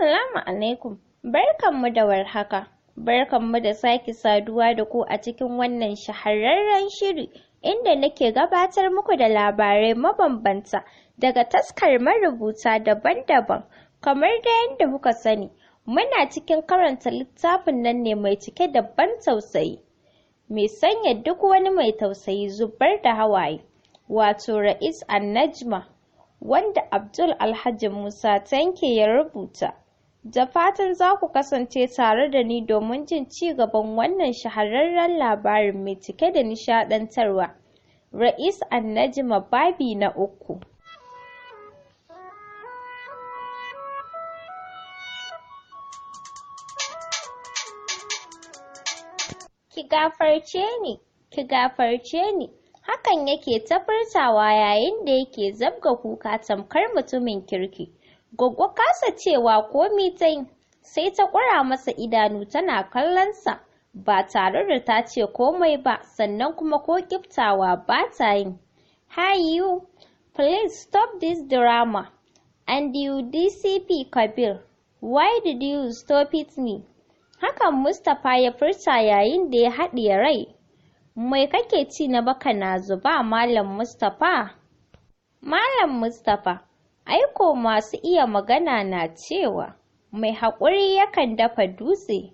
Assalamu alaikum, barkanmu da warhaka, barkanmu da sake saduwa da ku a cikin wannan shahararren shiri inda nake gabatar muku da labarai mabambanta daga taskar marubuta daban-daban. Kamar da yadda kuka sani, muna cikin karanta littafin nan ne mai cike da ban tausayi, mai sanya duk wani mai tausayi zubar da hawaye, wato Ra'is An-Najma, wanda Abdul Alhaji Musa Tanke ya rubuta. Da fatan za ku kasance tare da ni domin jin ci gaban wannan shahararren labarin mai cike da nishaɗantarwa. Ra'is An-Najma, babi na 3. Ki gafarce ni, ki gafarce ni. Hakan yake ta furtawa yayin da yake zabga kuka tamkar mutumin kirki. Goggo kasa cewa komi ta yi, sai ta ƙura masa idanu tana kallonsa ba tare da ta ce komai ba, sannan kuma ko ƙiftawa ba ta yi. Hi you, please stop this drama. And you, DCP Kabir, why did you stop it me? Hakan Mustapha ya furta yayin da ya haɗiye rai. Mai kake ci na baka na zuba, Malam Mustapha? Malam Mustapha, aiko masu iya magana na cewa mai haƙuri yakan dafa dutse.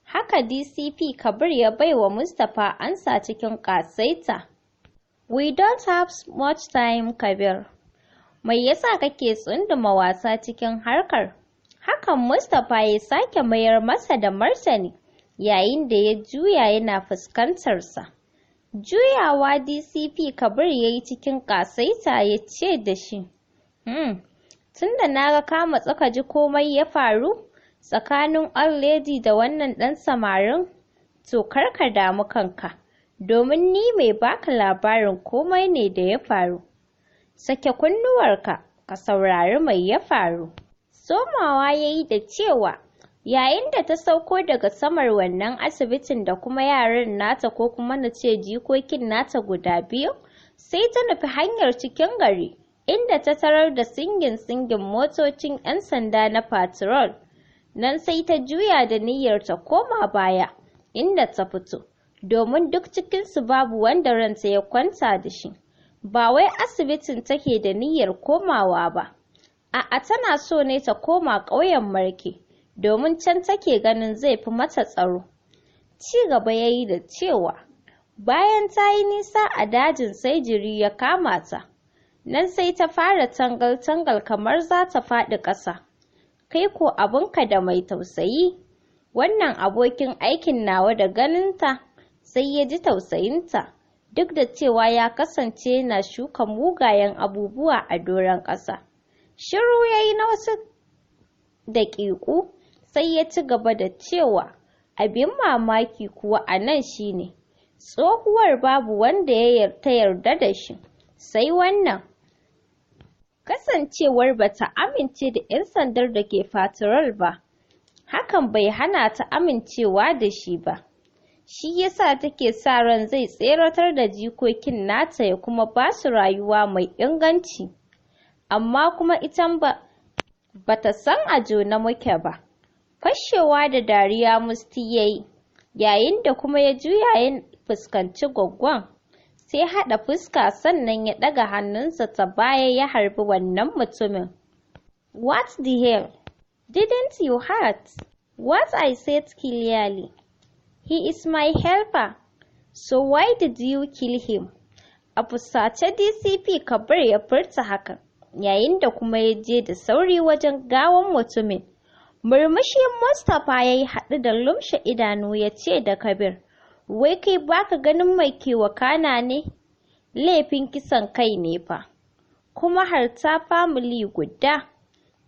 Haka DCP Kabir ya baiwa Mustapha ansa cikin ƙasaita. We don't have much time, Kabir. Mai yasa kake tsunduma wasa cikin harkar? Hakan Mustapha ya sake mayar masa da martani yayin da ya juya yana fuskantarsa. Juyawa DCP Kabir ya yi cikin ƙasaita ya ce da shi, Tunda na ga ka matsu ka ji komai ya faru tsakanin old lady da wannan ɗan samarin, to kar ka damu kanka, domin ni mai baka labarin komai ne da ya faru. Sake kunnuwarka ka saurari mai ya faru. Somawa ya yi da cewa yayin da ta sauko daga samar wannan asibitin da kuma yaran nata, ko kuma na ce jikokin nata guda 2, sai ta nufi hanyar cikin gari inda ta tarar da singin-singin motocin 'yan sanda na patrol. Nan sai ta juya da niyyar ta koma baya inda ta fito, domin duk cikinsu babu wanda ranta ya kwanta da shi. Ba wai asibitin take da niyyar komawa ba, a'a, tana so ne ta koma ƙauyen Marke, domin can take ganin zai fi mata tsaro. Ci gaba ya yi da cewa bayan ta yi nisa a dajin sai jiri ya kama ta, nan sai ta fara tangal-tangal kamar za ta faɗi ƙasa. Kai ko abinka da mai tausayi, wannan abokin aikin nawa da ganinta sai ya ji tausayinta, duk da cewa ya kasance yana shuka mugayen abubuwa a doron ƙasa. Shiru ya yi na wasu daƙiƙu, sai ya ci gaba da cewa abin mamaki kuwa a nan shine tsohuwar babu wanda ya ta yarda da shi sai wannan. Kasancewar bata amince da 'yan sandar da ke patrol ba, hakan bai hana ta amincewa da shi ba. Shi yasa take sa ran zai tseratar da jikokin nata ya kuma ba su rayuwa mai inganci. Amma kuma ita bata san a jone muke ba. Fashewa da dariya Musti yayi, yayin da kuma ya juya ya fuskanci gwaggon, sai haɗa fuska sannan ya ɗaga hannunsa ta baya ya harbi wannan mutumin. What the hell? Didn't you hear what I said clearly? He is my helper. So why did you kill him? A fusace DCP Kabir ya furta hakan, yayin da kuma ya je da sauri wajen gawan mutumin. Murmushi Mustapha ya yi haɗu da lumshe idanu ya ce da Kabir, wai kai baka ganin mai ke wakana ne? Laifin kisan kai ne fa, kuma har ta family guda.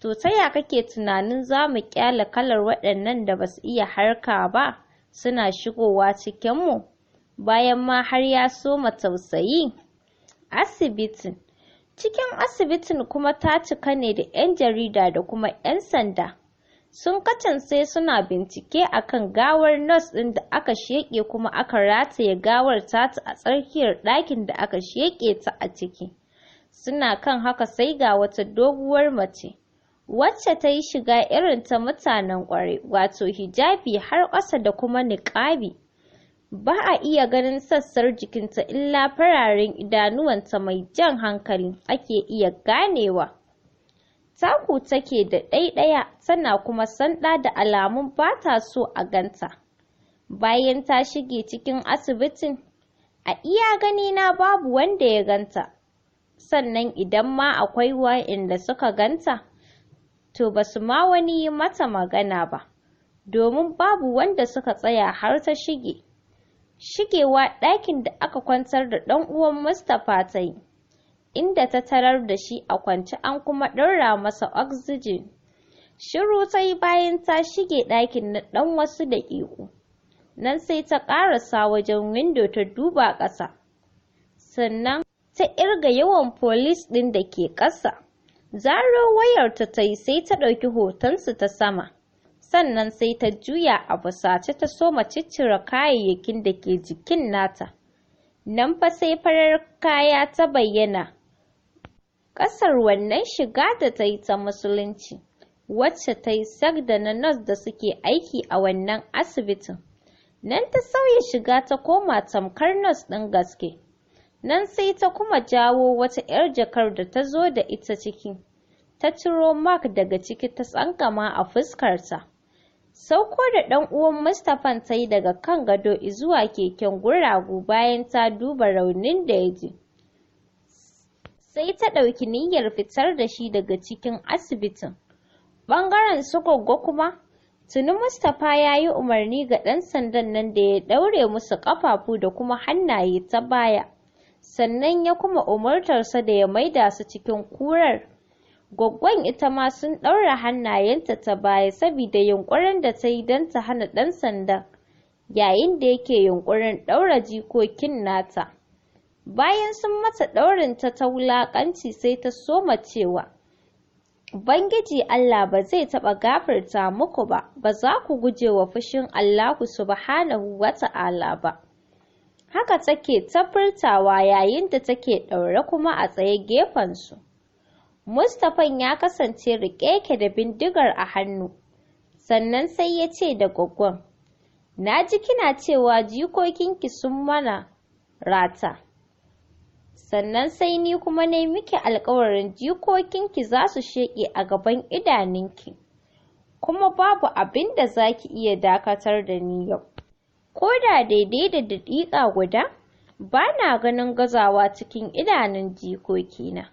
To ta ya kake tunanin za mu ƙyale kalar waɗannan da basu iya harka ba suna shigowa cikinmu, bayan ma har ya soma tausayi? Asibitin. Cikin asibitin kuma ta cika ne da 'yan jarida da kuma 'yan sanda. Sun kasance suna bincike akan gawar nurse ɗin da aka sheƙe kuma aka rataye gawar tata a tsakiyar ɗakin da aka sheƙe ta a ciki. Suna kan haka sai ga wata doguwar mace Wacce ta yi shiga irin ta mutanen ƙwarai, wato hijabi har ƙasa da kuma niƙabi. Ba a iya ganin sassar jikinta illa fararen idanuwanta mai jan hankali ake iya ganewa. Taku take da ɗaiɗaya, tana kuma sanda da alamun ba ta so a ganta. Bayan ta shige cikin asibitin, a iya ganina babu wanda ya ganta. Sannan idan ma akwai wa'inda suka ganta, to ba su ma wani yi mata magana ba, domin babu wanda suka tsaya har ta shige. Shigewa ɗakin da aka kwantar da ɗan uwan Mustapha ta yi, inda ta tarar da shi a kwance an kuma ɗaura masa oxygen. Shiru ta yi bayan ta shige ɗakin na ɗan wasu daƙiƙu. Nan sai ta ƙarasa wajen windo ta duba ƙasa, sannan ta ƙirga yawan police ɗin da ke ƙasa. Zaro wayarta ta yi, sai ta ɗauki hotonsu ta sama. Sannan sai ta juya a fusace ta soma ciccire kayayyakin da ke jikin nata. Nan fa sai farar kaya ta bayyana ƙasar wannan shiga da ta yi ta musulunci, wacce ta yi sak da na nurse da suke aiki a wannan asibitin. Nan ta sauya shiga ta koma tamkar nurse ɗin gaske. Nan sai ta kuma jawo wata 'yar jakar da ta zo da ita ciki, ta ciro mask daga ciki ta tsankama a fuskarta. Sauko da ɗan uwan Mustapha ta yi daga kan gado zuwa keken guragu bayan ta duba raunin da ya ji, sai ta ɗauki niyyar fitar da shi daga cikin asibitin. Ɓangaren su Goggo kuma, tuni Mustapha ya yi umarni ga ɗan sandan nan da ya ɗaure musu ƙafafu da kuma hannaye ta baya, sannan ya kuma umartarsa da ya maida su cikin kurar. Goggon ita ma sun ɗaure hannayenta ta baya sabida yunƙurin da ta yi don ta hana ɗan sandan yayin da yake yunƙurin ɗaure jikokin nata. Bayan sun mata ɗaurin ta wulaƙanci, sai ta soma cewa, "Ubangiji Allah ba zai taɓa gafarta muku ba, ba za ku guje wa fushin Allahu subhanahu wa ta'ala ba." Haka take ta furtawa yayin da take ɗaure kuma a tsaye gefensu. Mustaphan ya kasance riƙe yake da bindigar a hannu, sannan sai ya ce da Gwaggon, "Na ji kina cewa jikokinki sun mana rata, sannan sai ni kuma na yi miki alƙawarin jikokinki za su sheƙe a gaban idanunki, kuma babu abin da za ki iya dakatar da ni yau. Ko da daidai da daƙiƙa guda, ba na ganin gazawa cikin idanun jikokina.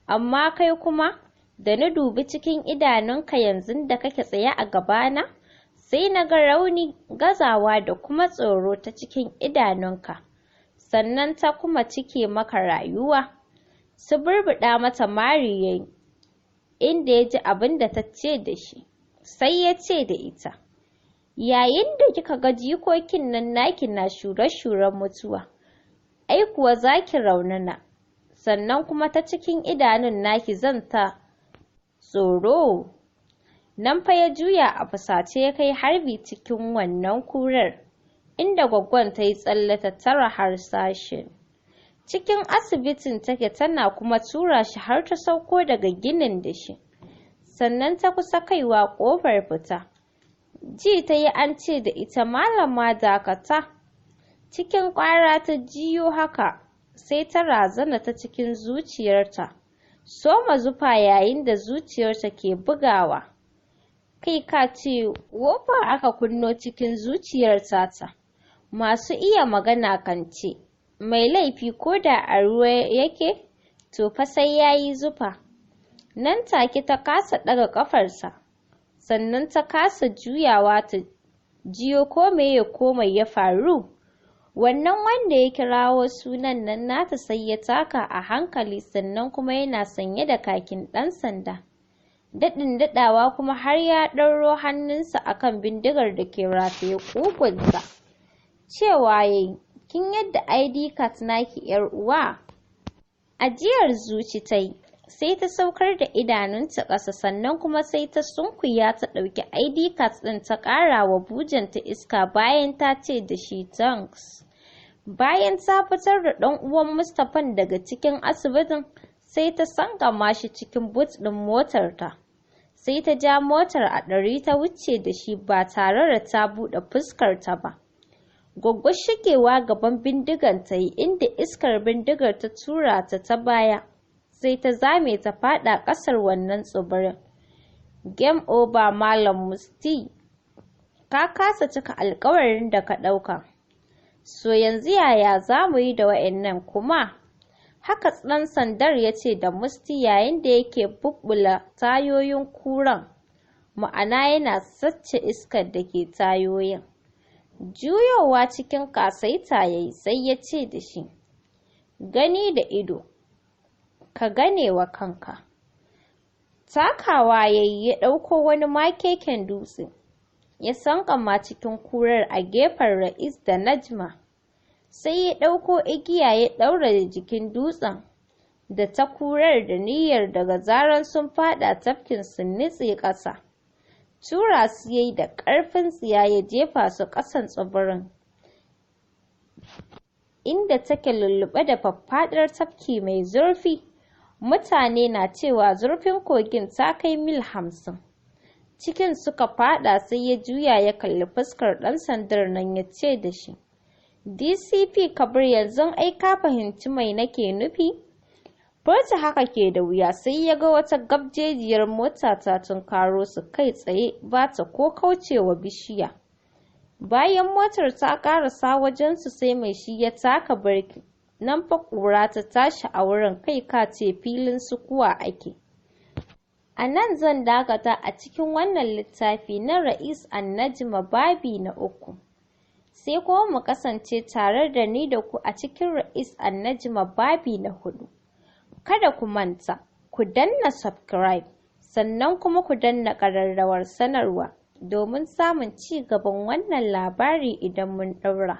Amma kai kuma, da na dubi cikin idanunka yanzu da kake tsaye a gabana, sai na ga rauni, gazawa da kuma tsoro ta cikin idanunka, sannan ta kuma cike maka rayuwa." Suburbuɗa mata mari ya yi, inda ya ji abin da ta ce da shi, sai ya ce da ita, "Yayin da kika ga jikokin nan naki na shure-shuren mutuwa, ai kuwa za ki raunana, sannan kuma ta cikin idanun naki zan ta tsoro." Nan fa ya juya a fusace ya kai harbi cikin wannan kurar, inda Gwaggon ta yi tsalle ta tare harsashin. Cikin asibitin take tana kuma tura shi har ta sauko daga ginin da shi, sannan ta kusa kaiwa ƙofar fita. Ji ta yi an ce da ita, "Malama, dakata." Cikin ƙwara ta jiyo haka, sai ta razana ta cikin zuciyarta, soma zufa yayin da zuciyarta ke bugawa. Kai ka ce wofa aka kunno cikin zuciyar tata. Masu iya magana kan ce, mai laifi ko da a ruwa yake, to fa sai ya yi zufa. Nan take ta kasa ɗaga ƙafarta, sannan ta kasa juyawa ta jiyo ko meye komai ya faru. Wannan wanda ya kirawo sunan nan nata sai ya taka a hankali, sannan kuma yana sanye da kakin ɗan sanda. Daɗin daɗawa kuma har ya ɗauro hannunsa akan bindigar da ke rataye ƙugunsa. Cewa yayi, "Kin yadda ID card naki, 'yar uwa?" Ajiyar zuci ta yi, sai ta saukar da idanunta ƙasa, sannan kuma sai ta sunkuya ta ɗauki ID card ɗin ta ƙara wa bujenta iska bayan ta ce da shi, "Thanks." Bayan ta fitar da ɗan uwan Mustapha daga cikin asibitin, sai ta sangama shi cikin boot ɗin motarta. Sai Sai ta ja motar a 100 ta wuce da shi ba tare da ta buɗe fuskarta ba. Gwaggo shigewa gaban bindigan ta yi, inda iskar bindigar ta tura ta ta baya, sai ta zame ta faɗa ƙasar wannan tsibirin. Game over, Malam Musti. Ka kasa cika alƙawarin da ka ɗauka. So yanzu yaya za mu yi da wa'annan kuma? Haka ɗan sandar ya ce da Musti yayin da yake bubbula tayoyin kuran, ma'ana yana sace iskar da ke tayoyin. Juyowa cikin kasaita ya yi, sai ya ce da shi, "Gani da ido, ka gane wa kanka." Takawa ya yi ya ɗauko wani makeken dutse, ya sankama cikin kurar a gefen Ra'is da Najma. Sai ya ɗauko igiya ya ɗaura da jikin dutsen da ta kurar da niyyar daga zaran sun faɗa tafkin su nitse ƙasa. Tura su yayi da ƙarfin tsiya ya jefa su ƙasan tsibirin, inda take lulluɓe da faffaɗar tafki mai zurfi. Mutane na cewa zurfin kogin ta kai mil 50. Cikin suka faɗa, sai ya juya ya kalli fuskar ɗan sandar nan ya ce da shi, "DCP Kabir, yanzu ai ka fahimci mai nake nufi?" Furta haka ke da wuya sai ya ga wata gabjejiyar mota ta tunkaro su kai tsaye, ba ta ko kaucewa bishiya. Bayan motar ta ƙarasa wajensu, sai mai shi ya taka birki. Nan fa ƙura ta tashi a wurin, kai ka ce filin sukuwa ake. A nan zan dakata a cikin wannan littafi na Ra'is An-Najma, babi na 3. Sai kuma mu kasance tare da ni da ku a cikin Ra'is An-Najma babi na 4. Kada ku manta, ku danna subscribe, sannan kuma ku danna ƙararrawar sanarwa domin samun ci gaban wannan labari idan mun ɗaura.